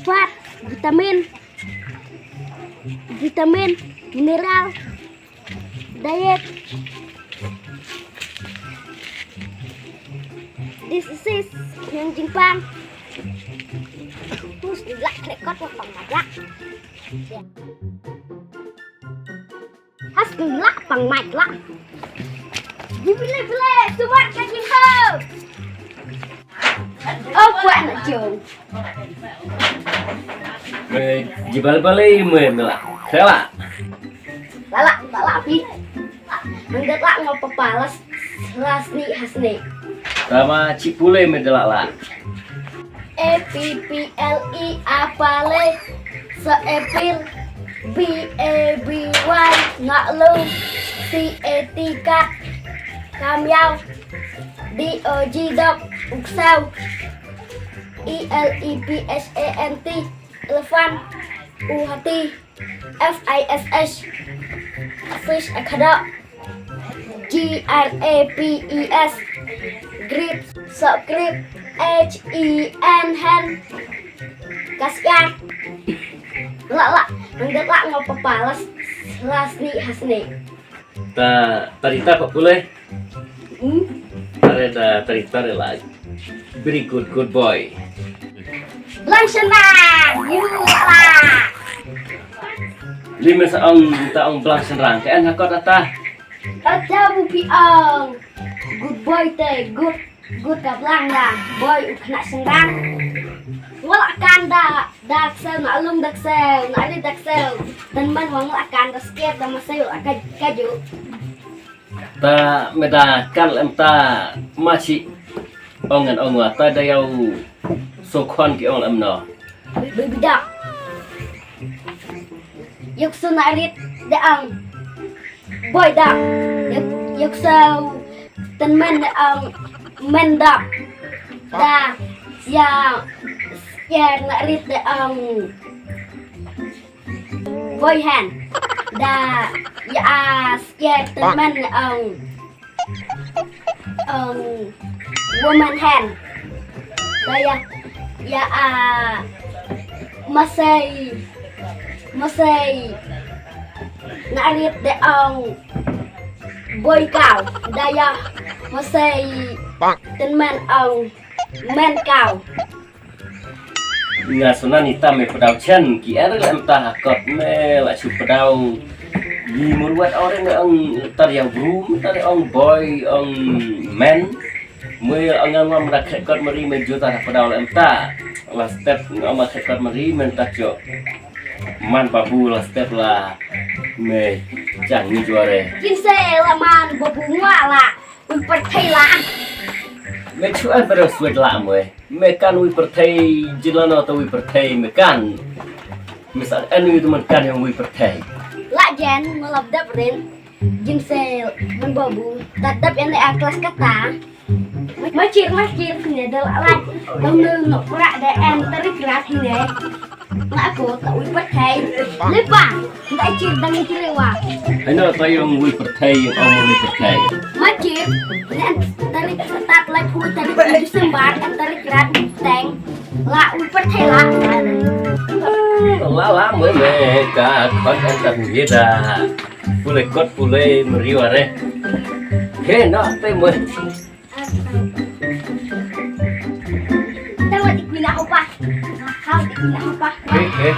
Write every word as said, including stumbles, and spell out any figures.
Fat, vitamin, vitamin, mineral, diet. This is it. Yang jingpang. Terus dilak rekod pang maglak. Has lak pang maglak. Bile bile, sumat ka jingho. Oh, kuat nak jong. Jibal balai men la. Kela. Lala, lala pi. Ngat lak ngo papalas. Lasni hasni. Tama cipule men la la. A P P L E apale. Sa apple. B A B Y ngalu. C A T cat. Kamyau. D O G dog. Uksaw. E L E P H A N T. Elephant. U hati. F I S H. Fish, a khadok. G R A P E S. Grip. Sok grip. H E N, hen. Kasian. La la. Ngat lak ngo papalas. Lasni hasni. Ta, tarita pa pule. Hmm? Tare ta, tarita re la. Very good, good boy. Blang sendang. Yu la. Lima sa ong, ta ong blang sendang. Ka en hakot ata. Ata bu pi ong. Good boy te, good, good ka blang da. Boy u kena sendang. Wala kan da, da ksel, na lung da ksel, na ri da ksel. Dan man wang la kan da scared da masai la ka, ka ju. Ta meda kal em ta machi ong an ong wa ta da yau so khon ki ong em no. Baby duck. Yuk su na rit de ang. Boy duck. Yuk, yuk su ten men de ang. Men duck. Da ya ya na rit de ang. Boy hen. Da ya as ya ten men ang. Ang woman hen. Da ya ya a masai masai na rit de ang boy cow. Da ya masai ten men ang men cow. Nga suna nita me pdaw chen ki er lem ta hakot me la chu pdaw. Yi murwat ore me ong tar yang bru tar ong boy ong men. Me ong ngam ngam da khekot mari me juta pdaw lem ta. La step ngam ma khekot mari men ta cho. Man babu la step la me jang ni juare. Kin se la man babu ngwa la. Ui pyrthei la. Me chu an pyrthei swet la me. Me kan ui pyrthei jila no to ui pyrthei me kan. Me sa an ui teman kan yang ui pyrthei. La jen ngelap dap rin. Jin se men babu. Tat dap yang a kelas kata. Macir macir ne dal alat. Dong dal no prak de en terik rat ne. Nga ko ta ui pyrthei. Lepa, nga cir dang cir wa. Hano ta yong ui pyrthei yong ong ui pyrthei. Ma cir, nga tarik start lai phu tarik December, tarik rat teng. La ui pyrthei la. La la mo me ka khot an ta yeda. Pule kot pule meriwa re. He no te mo. Tawa di kwina opa. Kau di kwina opa. Eh, eh.